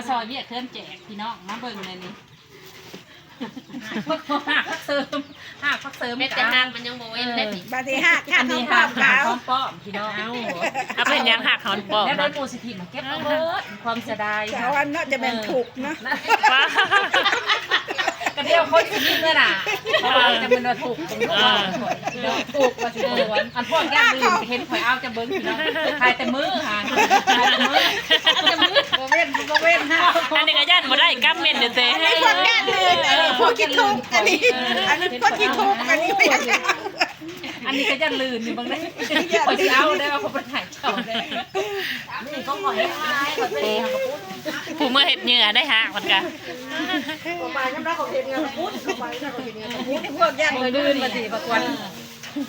ຊ່ອຍວຽກເຮືອນແຈກພີ່ນ້ອງ ມາເບິ່ງແດ່ນີ້ ຮາກຜັກເສີມ ຮາກຜັກເສີມ ແມ່ນແຕ່ຮາກມັນຍັງບໍ່ເວັ້ນເດ້ ເອີ ບັດນີ້ຮາກ ຮາກ ອັນນີ້ຮາກຂອງປອມຂອງພີ່ນ້ອງ ເອົາ ເອົາໄປເຮັດຫຍັງຮາກຂອງປອມ ແລ້ວໂດນໝູ່ຊິຖິ້ມ ເກັບເອົາເບິດ ຄວາມເສຍດາຍ ສາວອັນເນາະ ຈະແມ່ນທຸກເນາະ ກະດຽວຄົນຊິມີເງິນນະ ເພາະວ່າຈະແມ່ນວ່າທຸກ ເອີ ທຸກວ່າຊິບໍ່ ອັນພວກຢ້ານລືມ ເຫັນຂ້ອຍເອົາຈະເບິ່ງພີ່ນ້ອງ ຂາຍແຕ່ມື້ຫາ ຂາຍແຕ່ມື້ ຂາຍແຕ່ມື້ ບໍ່ເວັ້ນ ບໍ່ເວັ້ນຫາ ອັນນີ້ກະຢ້ານບໍ່ໄດ້ ກຳເມັນຢູ່ເຕ ອັນນີ້ພວກຢ້ານລືມ ເອີ ພວກຂີ້ທຸກ ອັນນີ້ ເອີ ອັນນີ້ພວກຂີ້ທຸກ ອັນນີ້ບໍ່ຢາກ ອັນນີ້ກະຢ້ານລື່ນຢູ່ເບິ່ງເດ້ ຂ້ອຍຊິເອົາໄດ້ວ່າຂ້ອຍບໍ່ໄດ້ໃຫ້ເຈົ້າເດ້ ນີ້ຂອງຂ້ອຍເຮັດຂາຍ ຂ້ອຍໄປເຮັດຫຍັງກະປຸ້ນ ຜູ້ເມືອເຮັດເຫຍື່ອໄດ້ຮາກມັນກະ ເຂົ້າໄປນຳເຮົາເຮັດເຫຍື່ອກະປຸ້ນ ເຂົ້າໄປນຳເຮົາເຮັດເຫຍື່ອກະປຸ້ນ ພວກຢ້ານລືນວ່າຊິປະກວດ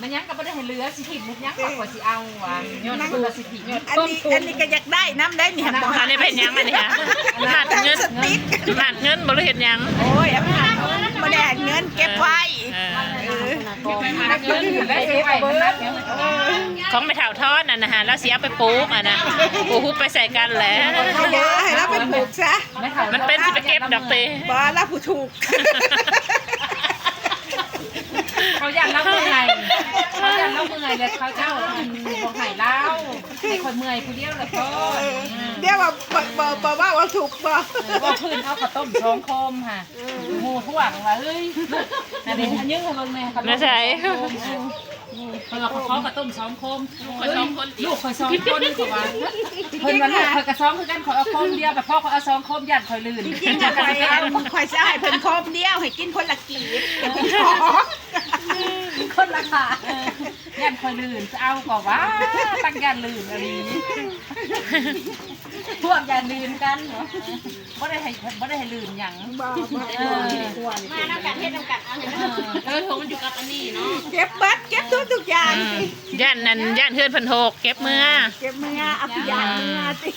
ມັນຫຍັງກະບໍ່ໄດ້ໃຫ້ເຫຼືອ ຊິຖິ້ມເຮັດຫຍັງ ຂ້ອຍຊິເອົາວ່າ ຍ້ອນເພິ່ນວ່າຊິຖິ້ມ ອັນນີ້ ອັນນີ້ກະຢາກໄດ້ນຳໄດ໋ນີ້ ອັນນີ້ເປັນຫຍັງອັນນີ້ ໝາດເງິນ ໝາດເງິນບໍ່ ຫຼືເຮັດຫຍັງ ໂອ້ຍ ບໍ່ໄດ້ໃຫ້ເງິນ ເກັບໄວ້ ເອີ ຂອງແມ່ເຖົ້າທອນຫັ້ນນະ ລາວຊິເອົາໄປປູກຫັ້ນນະ ປູກຮຸບໄປໃສ່ກັນແຫຼະ ເອົາ ໃຫ້ລາວໄປປູກຊະ ມັນເປັນຊິໄປເກັບດອກເຕ ບໍ່ ລາວຜູ້ຖືກ ເຂົາຢ້ານລາວເມື່ອຍ ເຂົາຢ້ານລາວເມື່ອຍ ແລ້ວເຂົາເຈົ້າອັນບໍ່ໃຫ້ລາວ ໃຫ້ຂ້ອຍເມື່ອຍຜູ້ດຽວລະກ່ອນ ດຽວວ່າ ບໍ່ ບໍ່ ບໍ່ເວົ້າວ່າທຸກບໍ່ ເອີ ວ່າເພິ່ນເອົາເຂົ້າຕົ້ມສອງໂຄມຫັ້ນ ໝູ່ທວງວ່າ ເອີຍ ອັນນີ້ ອັນນີ້ໃຫ້ເບິ່ງແດ່ ເຂົາ ມາໃສ່ ເພິ່ນວ່າເຂົາເອົາເຂົ້າຕົ້ມສອງໂຄມ ລູກຂ້ອຍສອງຄົນ ລູກຂ້ອຍສອງຄົນ ເຂົາວ່າ ເພິ່ນວ່າລູກຂ້ອຍກະສອງຄືກັນ ຂ້ອຍເອົາໂຄມດຽວ ບັດພໍ່ຂ້ອຍເອົາສອງໂຄມ ຢ້ານຂ້ອຍລື່ນ ຈິງໆ ຂ້ອຍຊິເອົາ ຂ້ອຍຊິໃຫ້ເພິ່ນໂຄມດຽວ ໃຫ້ກິນຄົນລະກີບ ຄົນລະຂາດ ຢ້ານຂ້ອຍລື່ນ ຊິເອົາກໍວ່າ ຕັ້ງຢ້ານລື່ນອີ່ຫຼີ ພວກຢ້ານລື່ນກັນ ບໍ່ໄດ້ໃຫ້ ບໍ່ໄດ້ໃຫ້ລື່ນຫຍັງ ບໍ່ ບໍ່ ເອີ ມານຳກັນ ເຮັດນຳກັນ ເອົາໃຫ້ມັນ ເອີ ເອີ ມັນຢູ່ກັບອັນນີ້ເນາະ ເກັບເບິດ ເກັບທຸກ ທຸກຢ່າງ ເອີ ຢ້ານນັ້ນ ຢ້ານເຮືອນເພິ່ນຫົກ ເກັບເມືອ ເກັບເມືອ ເອົາຜູ້ຢ້ານເມືອຕິ